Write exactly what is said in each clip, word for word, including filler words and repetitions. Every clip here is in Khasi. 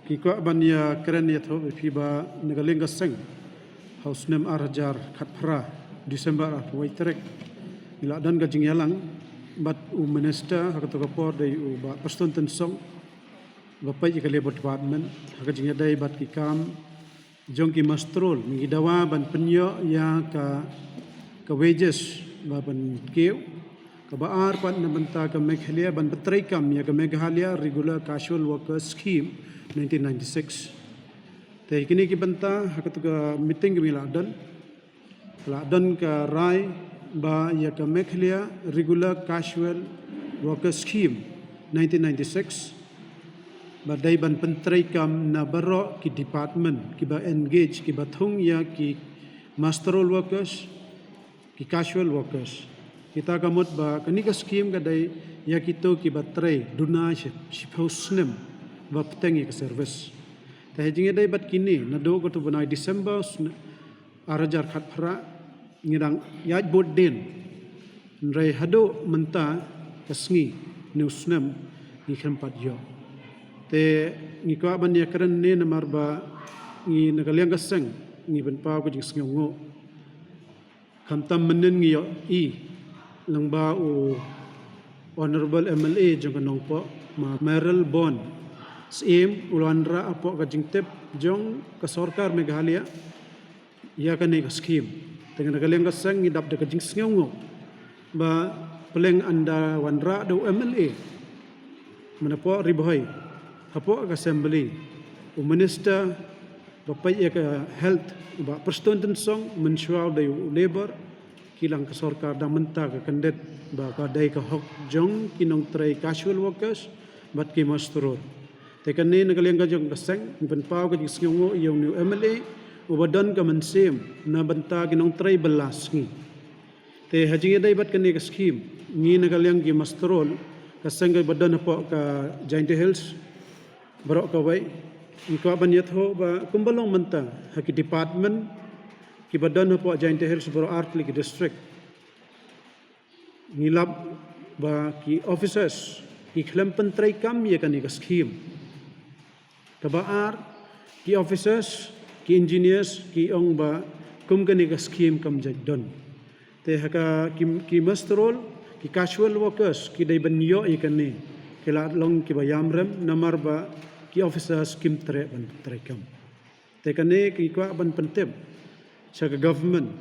Ki kwah ban ïa kren ïa thoh ïa phi ba na ka liang ka seng ha u snem ar hajar khatphra, December arphew tarik, ngi la don ka jingïalang bad u minister ha kato ka por dei u Bah Prestone Tynsong, ba peit ïa ka Labour Department ha ka jingïadei bad ki kam jong ki muster roll. Ngi dawa ban pynïoh ïa ka, ka wages ba ban kiew. Kaba ar pat na bynta ka Meghalaya ban pyntreikam ïa ka Meghalaya Regular Casual Worker Scheme nineteen ninety-six. Te kine ki bynta ha kato ka meeting kaba ngi la don, la don ka rai ba ïa ka Meghalaya Regular Casual Worker Scheme nineteen ninety-six ba dei ban pyntreikam na baroh ki department kiba engage, kiba thung ïa ki muster roll workers, ki casual workers. Kita ka mut ba kane ka scheme ka dei ïa kito kiba trei duna shi, shiphew snem ba bteng ïa ka service. Te ha jingïadei bad kine, naduh kato u bnai December sne-, ar hajar khatphra, ngi dang ïaid bud dien. Hynrei haduh mynta ka sngi, une u snem, ngi khlem pat ïoh. Te ngi kwah ban ïa kren ne namar ba ngi na ka liang ka seng ngi pynpaw ka jingsngewnguh. Khamtam mynnin ngi ïohi lyngba u Honorable M L A jong ka Nongpoh, ma Mayralborn Syiem, u la wanrah hapoh ka jingtip jong ka sorkar Meghalaya ïa kane ka scheme. Te na ka liang ka seng ngi dap da ka jingsngewnguh ba pleng ynda wanrah da u M L A mynhapoh Ri Bhoi, hapoh ka assembly, u minister ba peit ïa ka health, u Bah Prestone Tynsong, mynshuwa u dei u Labour, ki la ong ka sorkar dang mynta ka kyndit ba ka dei ka hok jong ki nongtrei casual workers bad ki muster roll. Te kane na ka liang ka jong ka seng ngi pynpaw ka jingsngewnguh ïa une u M L A uba don ka mynsiem na bynta ki nongtrei bylla sngi. Te ha jingïadei bad kane ka scheme, ngi na ka liang ki muster roll, ka seng kaba don hapoh ka Jaintia Hills baroh kawei, ngi kwah ban ïathuh ba kumba long mynta ha ki department kiba don hapoh Jaintia Hills baroh artylli ki district, ngi lap ba ki officers ki khlem pyntreikam ïa kane ka scheme. Kaba ar, ki officers, ki engineers ki ong ba kum kane ka scheme kam jait don. Te ha ka ki, ki muster roll, ki casual workers ki dei ban ïoh ïa kane, ki la long kiba ïamrem namar ba ki officers kim treh ban pyntreikam. Te kane ngi kwah ban pyntip sha ka government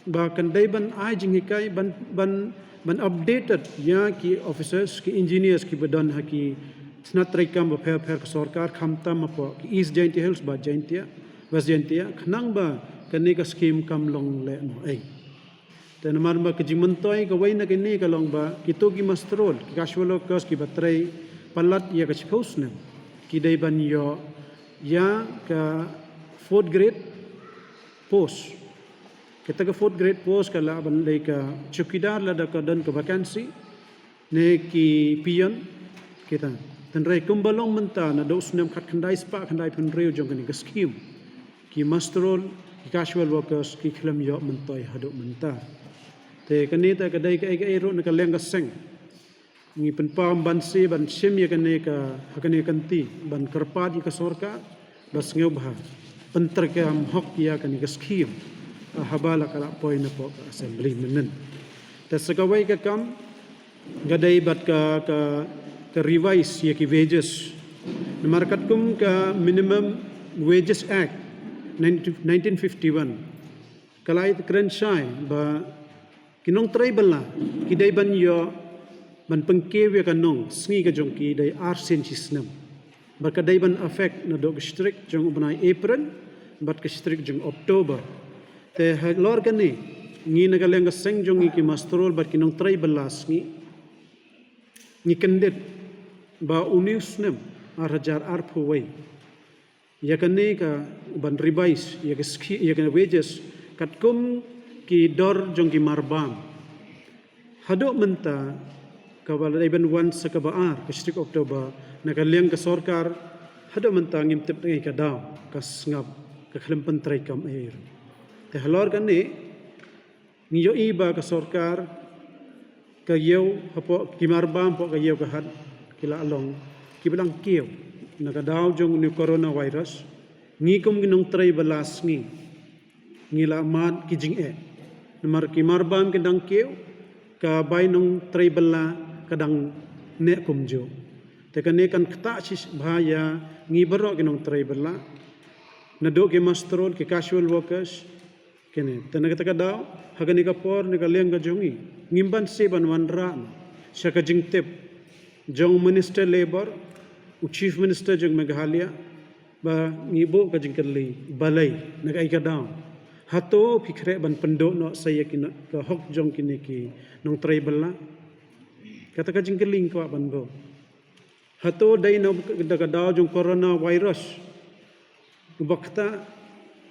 ba kan dei ban ai jinghikai ban, ban, ban updated ïa ki officers, ki engineers kiba don ha ki tnat treikam bapher bapher ka sorkar, khamtam hapoh ki East Jaintia Hills bad Jaintia, West Jaintia, khnang ba kane ka scheme kam long lehnohei. Te namar ba ka jingmyntoi kawei na kane ka long ba kito ki muster roll, ki casual workers kiba trei palat ïa ka shiphew snem, ki dei ban ïoh ïa ka fourth grade post. Kata ka fourth grade post ka lah ban dei ka chowkidar lada ka don ka vacancy, ne ki peon, kita. Hynrei kumba long mynta naduh u snem khatkhyndai spah khyndaiphew hynriew jong kane ka scheme, ki muster roll, ki casual workers ki khlem ïoh myntoi haduh mynta. Te kane te ka dei kaei kaei ruh na ka liang ka seng, ngi pynpaw ban shu, ban shim ïa kane ka, ha kane ka kynti, ban kyrpad ïa ka sorkar ba sngewbha pyntreikam hok ïa kane ka scheme, ah, haba la ka la poi napoh ka assembly mynnin. Te sa kawei ka kam ka dei bad ka, ka, ka revise ïa ki wages. Namar katkum ka Minimum Wages Act nineteen fifty-one, ka la ïa kren shai ba ki nongtrei bylla ki dei ban ïoh ban pynkiew ïa ka nongsngi ka jong ki dei arsien shisnem. Bad ka dei ban effect naduh ka shi tarik jong u bnai April bad ka shi tarik jong October. Te halor kane, ngi na ka liang ka seng jong ngi ki muster roll bad ki nongtrei bylla sngi, ngi kyndit ba une u snem ar hajar arphew wei, ïa kane ka ban revise ïa ka ski-, ïa ka wages katkum ki dor jong ki marbam. Haduh mynta, kaba la dei ban wan sa kaba ar ka shi tarik October, na ka liang ka sorkar, haduh mynta ngim tip da ei ka daw, ka sngap, ka khlem pyntreikam ei ei ruh. Te halor kane, ngi ïohi ba ka sorkar ka ïew hapoh ki marbam, hapoh ka ïew ka hat, ki la long kiba dang kiew. Na ka daw jong u coronavirus, ngi kum ki nongtrei bylla sngi ngi la mad ki jingeh. Namar ki marbam ki dang kiew, ka bai nongtrei bylla ka dang neh kumjuh. Te kane kan ktah shisha bha ïa ngi baroh ki nongtrei bylla, naduh ki muster roll, ki casual workers. Kine, te na kata ka daw, ha kane ka por, na ka liang ka jong ngi, ngim banse ban wanrah sha ka jingtip jong Minister Labour, u Chief Minister jong Meghalaya, ba ngi buh ka jingkylli, balei, na kaei ka daw, hato phi khreh ban pynduh noh sa ïa ki no-, ka hok jong kine ki nongtrei bylla? Kata ka jingkylli ngi kwah ban buh. Hato dei na ka daw jong coronavirus uba ktah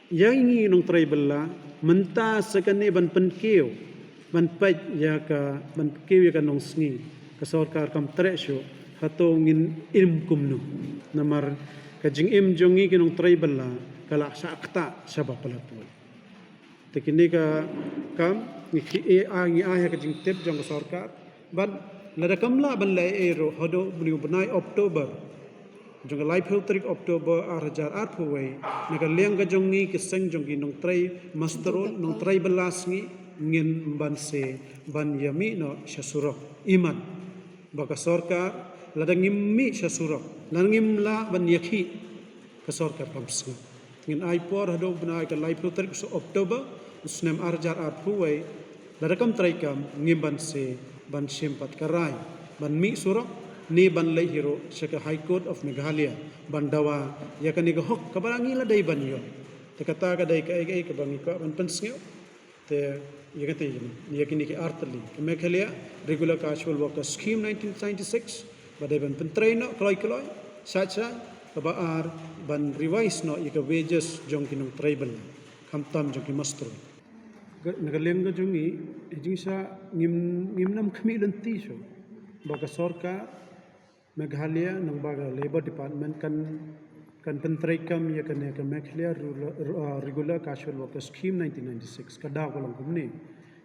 ïa ngi nongtrei bylla mynta sa kane ban pynkiew, ban peit ïa ka, ban pynkiew ïa ka nongsngi, ka sorkar kam treh shuh, hato ngin im kumno? Namar ka jingim jong ngi ki nongtrei bylla ka la shah ktah shaba palat. Te kine ki kam ngi ki ai, ngi ai ha ka jingtip jong ka sorkar. Bad lada kam lah ban leh ei ei ruh, haduh une u bnai October, jong ka laiphew tarik October ar hajar arphew wei, na ka liang ka jong ngi ki seng jong ki nongtrei muster roll, nongtrei bylla sngi, ngim banse ban ïa mih noh sha surok. Imat ba ka sorkar, lada ngim mih sha surok, lada ngim lah ban ïakhih, ka sorkar kam sngap. Ngin ai por haduh bnai ka laiphew tarik u October, u snem ar hajar arphew wei, lada kam trei kam, ngim banse ban shim pat ka rai ban mih surok, ne ban leit hi ruh sha ka High Court of Meghalaya ban dawa ïa kane ka hok kaba ngi la dei ban ïoh. Te kata ka dei kaei kaei kaba ngi kwah ban pynsngew. Te ïa kata, ïa kine ki ar tylli, ka Meghalaya Regular Casual Worker Scheme nineteen ninety-six, ba dei ban pyntrei noh kloi kloi, shai shai. Kaba ar, ban revise noh ïa ka wages jong ki nongtrei bylla, khamtam jong ki muster roll. Ka, na ka liang ka jong ngi, eh, jingshah ngim, ngim nam khmih lynti shuh ba ka sorkar Meghalaya, nangba ka Labour Department kan, kan pyntreikam ïa kane ka Meghalaya Rural, Ru-, uh, Regular Casual Worker Scheme nineteen ninety-six, ka daw ka long kumne.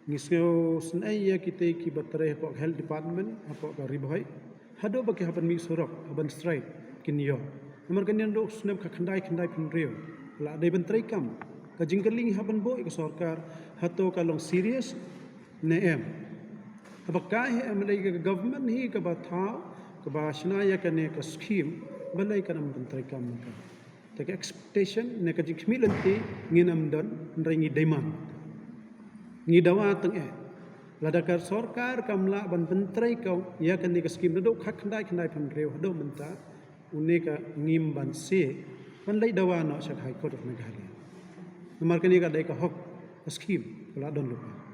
Ngi sngew sngew ïa kita kiba trei hapoh Health Department, hapoh ka Ri Bhoi, haduh ba ki hap ban mih surok, hap ban strike, kin ïoh. Namar kane naduh u snem khatkhyndai khyndaiphew hynriew la dei ban treikam. Ka jingkylli ngi hap ban buh ïa ka sorkar, hato ka long serious ne em? Haba ka hi em, lei ka government hi kaba thaw, kaba shna ïa kane ka scheme, balei kan ym pyntreikam ïa ka? Te ka expectation ne ka jingkhmih lynti ngin ym don, hynrei ngi demand, ngi dawa tang eh. Lada ka sorkar kam lah ban pyntreikam ïa kane ka scheme naduh khatkhyndai khyndaiphew hynriew haduh mynta, une ka ngim banse ban leit dawa noh sha ka High Court of Meghalaya. Namar kane ka dei ka hok, ka scheme ka la don lypa.